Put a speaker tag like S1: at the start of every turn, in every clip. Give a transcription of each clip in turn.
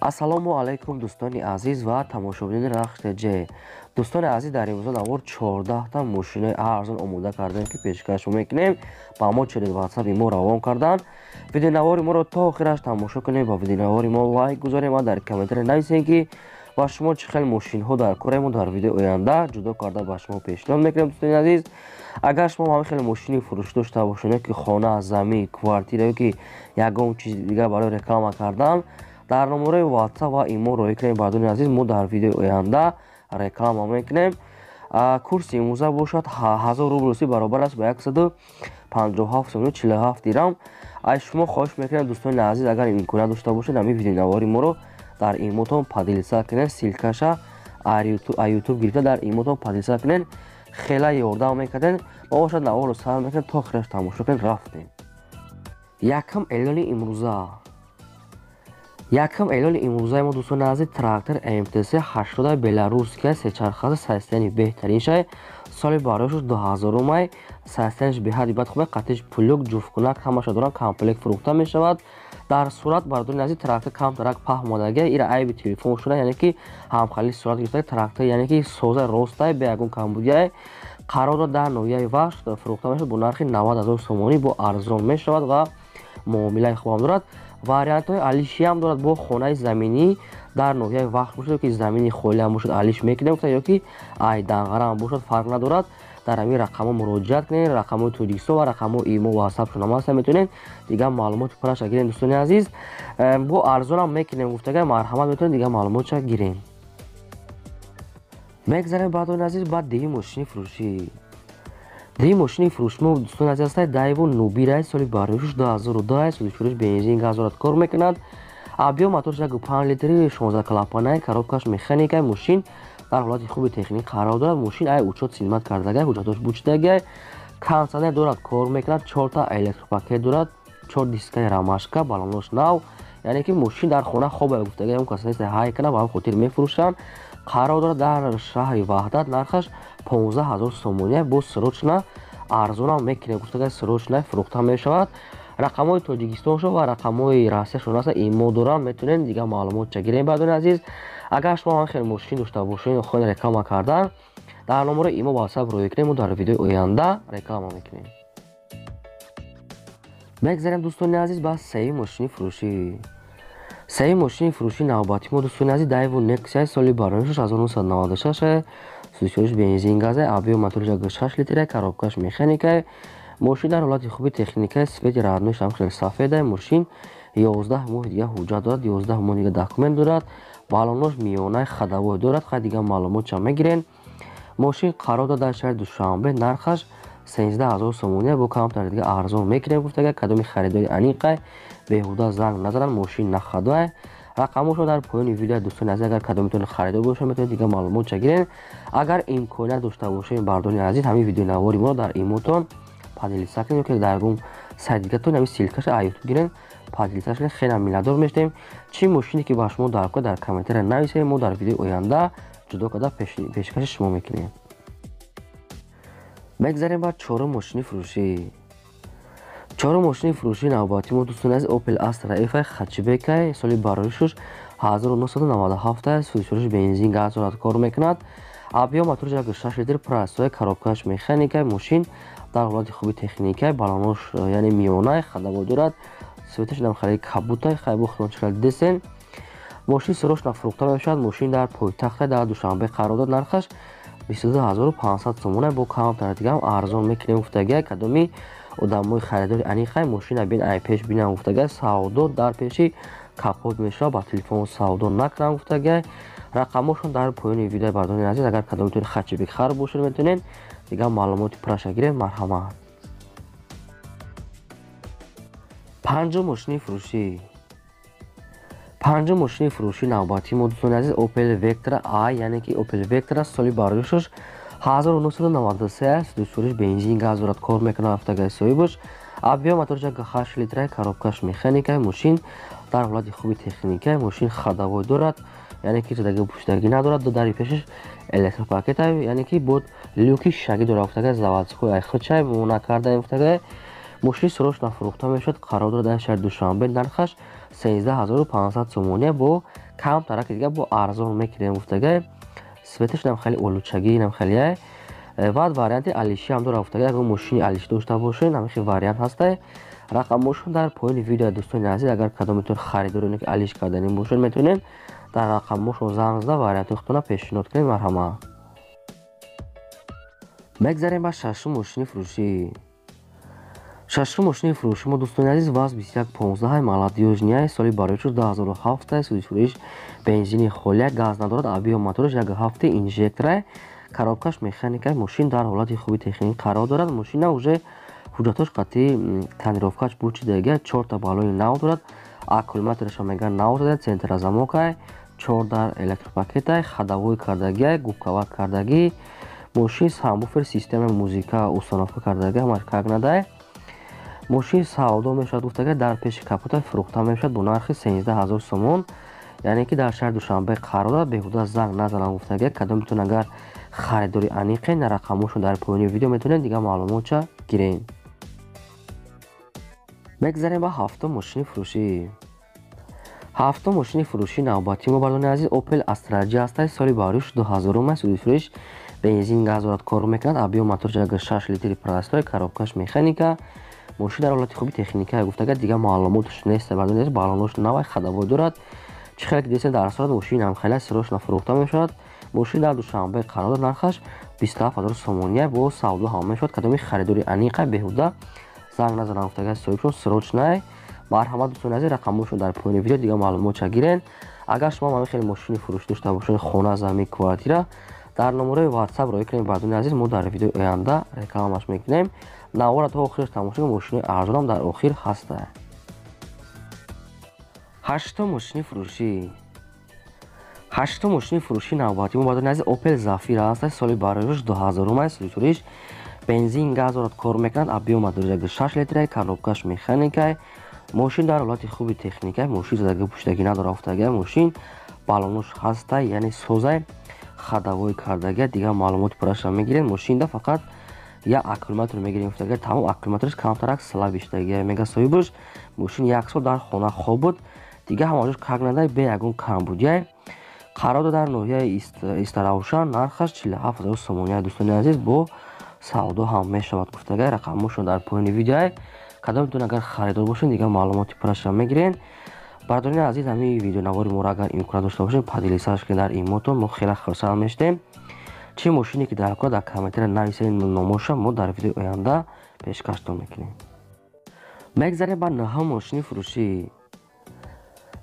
S1: Ассалому алайкум, дӯстони азиз ва тамошобинони Рахш ТЖ. Дӯстони азиз, дар имрӯза навор 14та мошинои арзон омода кардем, ки пешкаш мекунем. Ба мо через WhatsApp мо равон карданд. Видеонавори моро то охираш тамошо кунем, ба видеонавори мо лайк гузорем ва дар комментария нависем, ки ба шумо чӣ хел мошинҳо дар коремо, дар видеои оянда ҷудо карда ба шумо пешниҳод мекунем. Дӯстони азиз, агар шумо ҳамин хел мошини фурӯш дошта бошед, ки хона, замин, квартира ё ки ягон чизи дигар барои реклама кардан, дар номерои WhatsApp ва имо роҳӣ кунем. Бардони азиз, мо дар видеои оянда реклама мекунем. Курси имрӯза бошад 1000 рубл русӣ баробар аст ба 157 сомони 47 дирам. Аз шумо хоҳиш мекунем, дӯстони азиз, агар имконият дошта бошед, ҳамин видеонавори моро дар имотон поделиться кунед, ссылка ша YouTube гирифта дар имотон поделиться кунед, хела ёрдам мекардед. Мо бошад наворро сар мекунем, то охираш тамошо кунед. Рафтем. Якам эълони имрӯза. Якам эълони имрӯзаи мо, дӯстони азиз, трактор МТС 80 беларусская, сечархаса, состояние беҳтарин шай, соли барояшуш 2000 май, состояние ш беҳади бад хубе, қатиш плуг, ҷуфткунак ҳамаша дорам, комплект фурӯхта мешавад. Дар сурат, бардони азиз, трактор камтарак паҳмодагия, ира айби телефон шуда, яъне ки ҳамхали сурат гирифта. Трактор, яъне ки соза ростай, бе ягон камбудияй, қарор дорад дар ноҳияи Вахш, фурӯхта мешавад бо нархи 90 000 сомонӣ, бо арзон мешавад ва муомилаи хубам дорад. Вариантҳои алишиам дорад, бо хонаи заминӣ дар ноҳияи Вахш бошад, ки замини холиам бошад, алиш мекунем, ё ки ай Данғараам бошад, фарқ надорад. Дар ҳамин рақамҳо муроҷиат кунед, рақамҳои Тоҷикистон ва рақамҳои имо, ватсапшон ҳам ҳаста, метавонед дигар маълумоти пурраша гирем. Дӯстони азиз, бо арзонам мекунем гуфтага, марҳамат, метавонед дигар маълумотша гирем. Мегзарем, баъдони азиз, ба диги мошини фурӯшӣ. Диги мошини фурӯши мо, дӯстони азиз, ҳастад Дайву Нубирай, соли бароишуш 2010, сӯзишфурӯш, бензин, газ дорад, кор мекунад. Объём моторш 1,5 литри, 16 клапанай, коробка ш механикай. Мошин дар ҳолати хуби техникӣ қарор дорад. Мошин ай учёт синимать кардагай, ҳуҷҷатош бучидагай, кондитсионер дорад, кор мекунад, чорта электропакет дорад, чор дискаи ромашка, балонош нав, яъне ки мошин дар хона хоба гуфтагай, он кас нест ҳай кана, ба ҳам хотир мефурӯшанд. Қарор дорад дар шаҳри Ваҳдат, нархаш 15 000 сомония, бо срочно арзонам мекунем гуфтагай, срочно фурӯхта мешавад. Рақамҳои Тоҷикистоншо ва рақамҳои Россияшон ҳаста, имо доранд, метавонед дигар маълумотча гирем. Баъдони азиз, агар шумо ҳамин хел мошин дошта бошед, хоҳед реклама кардан, дар номерои имо, ватсап роҳӣ кунем, мо дар видеои оянда реклама мекунем. Мегзарем, дӯстони азиз, ба сеюм мошини фурӯшӣ. Сеюм мошини фурӯшии навбатӣ мо, дӯстони азиз, Дайву Нексия, соли бароишаш 1996, сӯзишфурӯш, бензин, газа, объём моторш 6 литра, коробка ш механикай. Мошин дар ҳолати хуби техникай, цвет и родной ш ҳам хеле сафедай. Мошин 11 моҳи дига ҳуҷҷат дорад, 11 моҳ дига документ дорад, балонош миёнаи ходовой дорад. Хай, дигар маълумотча мегирем. Мошин қарор дорад дар шаҳри Душанбе, нархаш 13 000 сомония, бо камтар дига арзон мекунем гуфтага. Кадоми харидори аниқай, беҳуда занг назананд, мошин нахадоай. Рақамҳошо дар поёни видео, дӯстони азиз, агар кадомитон харидор бошед, метавонед дигар маълумотча гирем. Агар имконият дошта бошед, бардони азиз, ҳамин видеонавори моро дар имотон поделиться кунед, ё ки дар ягон сайт дигатон ҳамин ссылка ша YouTube гирен, поделиться кунед, хеле миннатдор мешавем. Чӣ мошине ки ба шумо дар кор, дар комментария нависед, мо дар видеои оянда ҷудо карда пешкаши шумо мекунем. Мегзарем ба чорум мошини фурӯшӣ. Чорум мошини фурӯшии навбатӣ мо, дӯстони азиз, Opel Astra F хэтчбекай, соли бароишуш 1997, сӯзишфурӯш, бензин, газ дорад, кор мекунад. Объём моторш 1,6 литр, простой, коробка ш механикай. Мошин дар ҳолати хуби техникай, балонош, яъне миёнай ходовой дорад, цвет аш нам хеле кабутай. Хай, бо худон хеле десен. Мошин срочно фурӯхта мешавад. Мошин дар пойтахта, дар Душанбе қарор дорад, нархаш 22 500 сомона, бо камтар дигаам арзон мекунем гуфтагай. Кадоми одамои харидори аниқай, мошина бин, ай пеш бинам гуфтагай, савдо дар пеши капот мешавад, ба телефон савдо накунам гуфтагай. Рақамҳошон дар поёни видеои, бардони азиз, агар кадомитон хэтчбек хар бошед, метавонед дигар маълумоти пурраша гирем. Марҳамат. Панҷум мошини фурӯшӣ. Панҷум мошини фурӯшии навбатии мо, дӯстони азиз, Opel Vectra A, яъне ки Opel Vectra, соли бароишаш 1993, сӯзишфурӯш, бензин, газ дорад, кор мекунад ҳафтагаи соҳибаш. Объём моторш 8 литра, коробка ш механикай. Мошин дар ҳолати хуби техникай, мошин ходовой дорад, яъне ки задаги пуштагӣ надорад, ду дари пешаш электропакетай, яъне ки бод люки шишагӣ дорад гуфтагай, заводской ай худчай мо накардаем гуфтагай. Мошини срочно фурӯхта мешавад, қарор дорад дар шаҳри Душанбе, нархаш 13 500 сомония, бо Камтараки дига бо арзон мекунем гуфтагай. Светаш нам хеле олучагӣ нам хеле. Баъд варианти алиши ҳам дора гуфтагай. Агар мошини алиши дошта бошед, ҳамин хел вариант ҳастай. Рақамошон дар поёни видео, дӯстони азиз, агар кадометон харидор ки алиш карданӣ бошед, метавонед дар рақамошон занг зада варианти худтона пешниҳод кунед. Марҳамат. Мегзарем ба шашум мошини фурӯшӣ. Шашум мошини фурӯши мо, дӯстони азиз, ВАЗ 2115, молодёжный, соли барои 2007, сӯзишфурӯш, бензини холия, газ надорад, объём мотораш 1,7, инжектора, коробкаш механика. Мошин дар ҳолати хуби техникӣ қарор дорад. Мошина уже ҳуҷҷатош қатъи тонировкаш бучидага, чорта баллони нав дорад, аккумуляторашо меган нав зада, центрозамкай, чордар электропакетай, ходовой кардагиай, губкават кардагӣ. Мошин сабвуфер, системаи музыка установка кардагӣ, ҳамаш как надай. Мошин савдо мешавад гуфтага, дар пеши капота фурӯхта мешавад бо нархи 13 000 сомон, яъне ки дар шаҳри Душанбе қарор дорад. Беҳуда занг назанам гуфтага. Кадометон агар харидори аниқе, на рақамошон дар поёни видео, метавонед дигар маълумотша гиред. Мегзарем ба ҳафтум мошини фурӯшӣ. Ҳафтум мошини фурӯшии навбатии мо, бардони азиз, Opel Astra J ҳастад, соли бароиш 2000, сӯзишфурӯш, бензин, газ дорад, кор мекунад, объём мотораш 6 литри простой, коробкаш механика. Мошин дар ҳолати хуби техника гуфтага, дигар маълумоташ нест, бардони азиз. Баллонош навай, ходовой дорад. Чӣ хеле ки дидед, дар сурат мошин ҳам хеле срочно фурӯхта мешавад. Мошин дар Душанбе қарор дорад, нархаш 27 000 сомония, бо савдо ҳам мешавад. Кадоми харидори аниқа, беҳуда занг назанам гуфтага, соҳибшон срочный. Марҳамат, дӯстони азиз, рақамошон дар поёни видео, дигар маълумотша гирен. Агар шумо ҳамин хеле мошини фурӯшӣ дошта бошед, хона, замин, квартира, дар номерои WhatsApp роҳӣ кунем, бардони азиз, мо дар видеои оянда рекламаш мекунем. Навора то охираш тамошо кунед, мошинои арзонам дар охир ҳаста. Ҳаштум мошини фурӯшӣ. Ҳаштум мошини фурӯшии навбатии мо, бардони азиз, Opel Zafira аст, соли бароиш 2000, сӯзишфурӯш, бензин, газ дорад, кор мекунад, объём мотораш 6 литра, коробкаш механика. Мошин дар ҳолати хуби техника, мошин задагӣ пуштагӣ надорад гуфтага. Мошин баллонош ҳаста, яъне созай, ходовой кардага. Дигар маълумоти пурраша мегирем. Мошинда фақат як аккумулятор мегирем гуфтага, тамом аккумулятораш камтарак слабый шудагия, мега соҳибаш. Мошин як сол дар хона хоб буд, дигар ҳамаҷош как надай, бе ягон камбудиай. Қарор дод дар ноҳияи Истаравшан, нархаш 47 000 сомония, дӯстони азиз, бо савдо ҳам мешавад гуфтага. Рақамошон дар поёни видеоай. Кадомтон агар харидор бошед, дигар маълумоти пурраша мегирен. Бардорини азиз, ҳамин видеонавори моро агар имконат дошта бошед, поделиться кунед дар имотон, мо хеле хурсанд мешудем. Чӣ мошине ки дар кор, дар комментария нависед номоша, мо дар видеои оянда пешкаштон мекунем. Мегзарем ба наҳум мошини фурӯшӣ.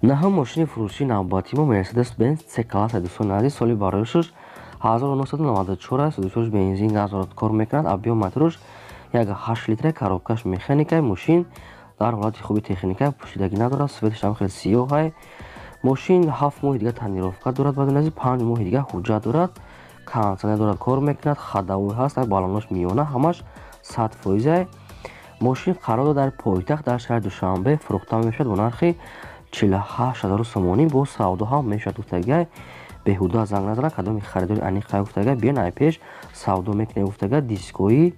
S1: Наҳум мошини фурӯшии навбатии мо Mercedes Benz C класса, дӯстони азиз, соли бароишаш 1994 аст, сӯзишфурӯш, бензин, газ дорад, кор мекунад, объём мотораш 1,8 литра, коробкаш механика. Мошин дар ҳолати хуби техника, пӯшидагӣ надорад, светаш ҳам хеле сиёҳай. Мошин 7 моҳи дига тонировка дорад, бардони азиз, 5 моҳи дига ҳуҷҷат дорад, кондитсионер дорад, кор мекунад, ходовой ҳаст, баллонош миёна, ҳамаш 100%. Мошин қарор дорад дар пойтахт, дар шаҳри Душанбе, фурӯхта мешавад бо нархи 48 000 сомонӣ, бо савдо ҳам мешавад гуфтагай. Беҳуда занг назанад, кадоми харидори аниқ гуфтагай, биён ай пеш савдо мекунем гуфтагай. Дискои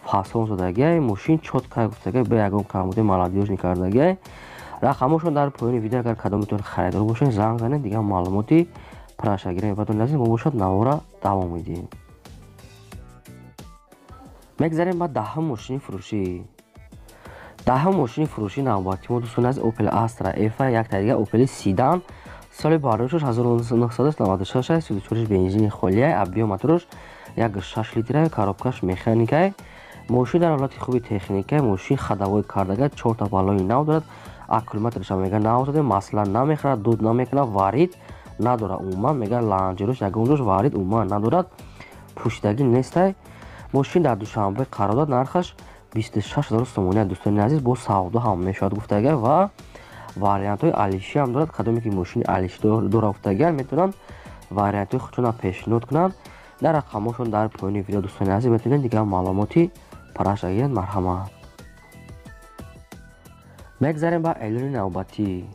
S1: фасон задагиай, мошин чёткай гуфтагай, бе ягон камбуди, молодёжный кардагиай. Рақамошон дар поёни видео, агар кадометон харидор бошед, занг занед, дигар маълумоти пурраша гирем. Бардони азиз, мо бошад навора давом медиҳем. Мегзарем ба даҳум мошини фурӯшӣ. Даҳум мошини фурӯшии навбатии мо, дӯстони азиз, Opel Astra F, якта дига Opel седан, соли бардошташ 1996, сӯзишфурӯш, бензини холиай, объём мотораш 1,6 литра, коробкаш механикай. Мошин дар ҳолати хуби техника, мошин ходовой кардага, чорта баллони нав дорад, аккумуляторашам мега нав задем, масла намехӯрад, дуд намекунад, варид надорад умуман, мега ланҷерош ягон ҷош варид умуман надорад, пӯшидагӣ нестай. Мошин дар Душанбе қарор дорад, нархаш 26 000 сомония, дӯстони азиз, бо савдо ҳам мешавад гуфтага ва вариантҳои алишӣ ҳам дорад. Кадоме ки мошини алишӣ дора гуфтага, метавонанд вариантҳои худшонро пешниҳод кунанд. Дар рақамҳошон дар поёни видео, дӯстони азиз, метавонед дигар маълумоти пурраша гиред. Марҳамат. Мегзарем ба эълони навбатӣ.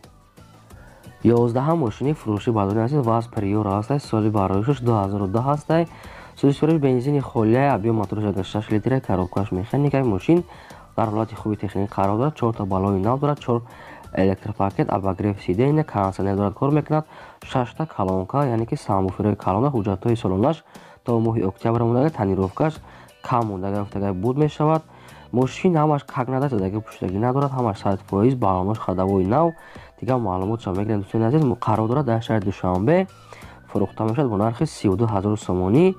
S1: 11-ҳам мошини фурӯшӣ, бардони азиз, ВАЗ Приора ҳастай, соли бароишаш 2002 ҳастай, сӯзишфурӯш, бензини холия, объём мотораш 6 литра, коробкаш механика. Мошин дар ҳолати хуби техникӣ қарор дорад, чорта баллони нав дорад, чор Электропакет, обогрев сиденья, кондиционер дорад, кор мекунад, шашта колонка, яъне ки сабвуферҳои калона. Ҳуҷҷатҳои солонаш то моҳи октябр мондаги, тонировкаш кам мондаги гуфтагай буд мешавад. Мошин ҳамаш как надо, задаги пуштагӣ надорад, ҳамаш 100%, балонош ходовой нав. Дигар маълумотшо мегирем, дӯстони азиз. Қарор дорад дар шаҳри Душанбе, фурӯхта мешавад бо нархи 32 000 сомонӣ,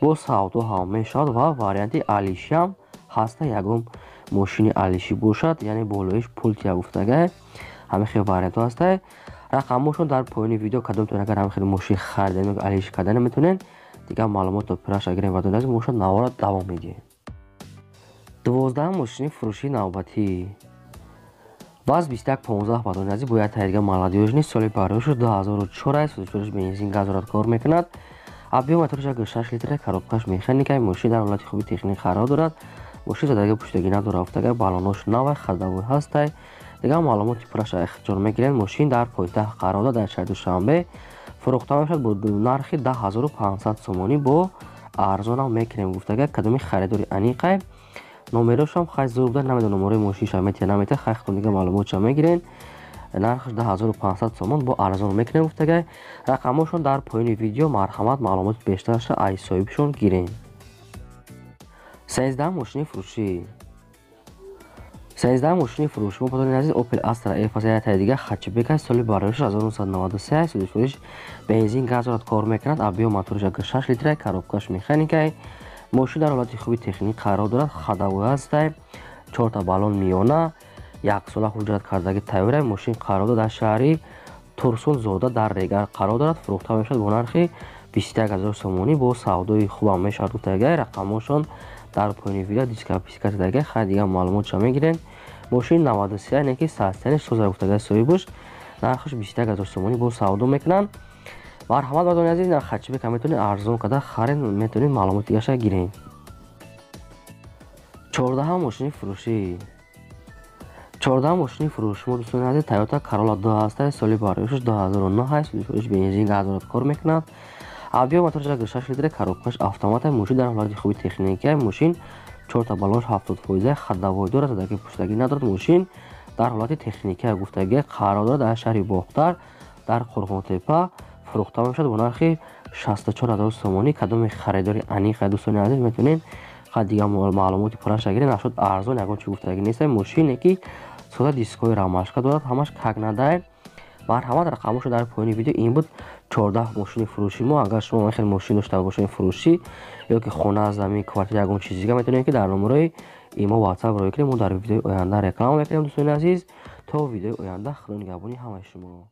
S1: бо савдо ҳам мешавад ва варианти алишиам ҳаста. Ягон мошини алишӣ бошад, яъне болоиш пултия гуфтагай, ҳамин хел вариантҳо ҳастай. Рақамҳошон дар поёни видео. Кадомтон агар ҳамин хел мошин харидан, алишӣ кардана метавонед, дигар маълумотро пурраша гирем ва дӯстони азиз, мошин навора давом медиҳем. 12-ам мошини фурӯшии навбатӣ ВАЗ 2115, бадони азиз, бояд таҳидга молодёжный, соли барошу 2004 аст, сӯзишвориш бензин, газ дорад, кор мекунад. Объём мотораш 6 литра, коробкаш механика. Мошин дар ҳолати хуби техникӣ қарор дорад. Мошин задаги пуштагӣ надорад гуфтагай, балонош навай, ходовой ҳастай. Дигар маълумоти пурраша ихтиёр мегирем. Мошин дар пойтахт қарор дорад, дар шаҳри Душанбе, фурӯхта мешавад бо нархи 10 500 сомонӣ, бо арзонам мекунем гуфтагай. Кадоми харидори аниқай, номерошам хай зур буда, намедонам номерои мошинша метия, наметия, хай худтон дигар маълумотша мегирен. Нархаш 10 500 сомон, бо арзон мекунем гуфтагай. Рақамҳошон дар поёни видео, марҳамат, маълумоти бештарша аз соҳибшон гирем. 13-ам мошини фурӯшӣ. 13-ам мошини фурӯшӣ мо, бадони азиз, Opel Astra F аст, як дига хэтчбек аст, соли барояш 1993 аст, сӯзишвориш бензин, газ дорад, кор мекунад. Объём мотораш 6 литра, коробкаш механикай. Мошин дар ҳолати хуби техникӣ қарор дорад, ходовой ҳастай, чорта баллон миёна, яксола ҳуҷҷат кардаги тайёра. Мошин қарор дорад дар шаҳри Турсунзода, дар Регар қарор дорад, фурӯхта мешавад бо нархи 21 000 сомонӣ, бо савдои хубам мешавад гуфтагай. Рақамҳошон дар поёни видео, диска писка задагай, хай дигар маълумотша мегирем. Мошин 93, яъне ки состояние соза гуфтагай соҳибаш. Нархаш 21 000 сомонӣ, бо савдо мекунанд. Марҳамат, бардони азиз, нарх хэтчбека метавонед арзон карда харед, метавонед маълумоти дигарша гирем. 14-ам мошини фурӯшӣ. 14-ам мошини фурӯши мо, дӯстони азиз, Toyota Corolla 2 ҳаста, соли барояшаш 2009 аст, фурӯш бензин, газ дорад, кор мекунад. Объём мотораш 6 литра, коробкаш автомат. Мошин дар ҳолати хуби техникия. Мошин чорта баллонаш 70%, ходовой дорад, задаги пуштагӣ надорад. Мошин дар ҳолати техникия гуфтагӣ, қарор дорад дар шаҳри Бохтар, дар Қурғонтепа, фурӯхта мешавад бо нархи 64 000 сомонӣ. Кадоми харидори аниқа, дӯстони азиз, метавонед ха дигар маълумоти пурраша гиред. Нашуд арзон, ягон чи гуфтагӣ нест. Мошине ки сода, дискҳои ромашка дорад, ҳамаш как надо. Марҳамат, рақамҳошо дар поёни видео. Ин буд 14 мошини фурӯши мо. Агар шумо хел мошин дошта бошед фурӯшӣ ё ки хона, замин, квартира, ягон чизи дига, метавонед ки дар номерои имо, WhatsApp роҳӣ кунед, мо дар видеои оянда реклама мекунем. Дӯстони азиз, то видеои оянда, худо нигаҳбони ҳамаи шумо.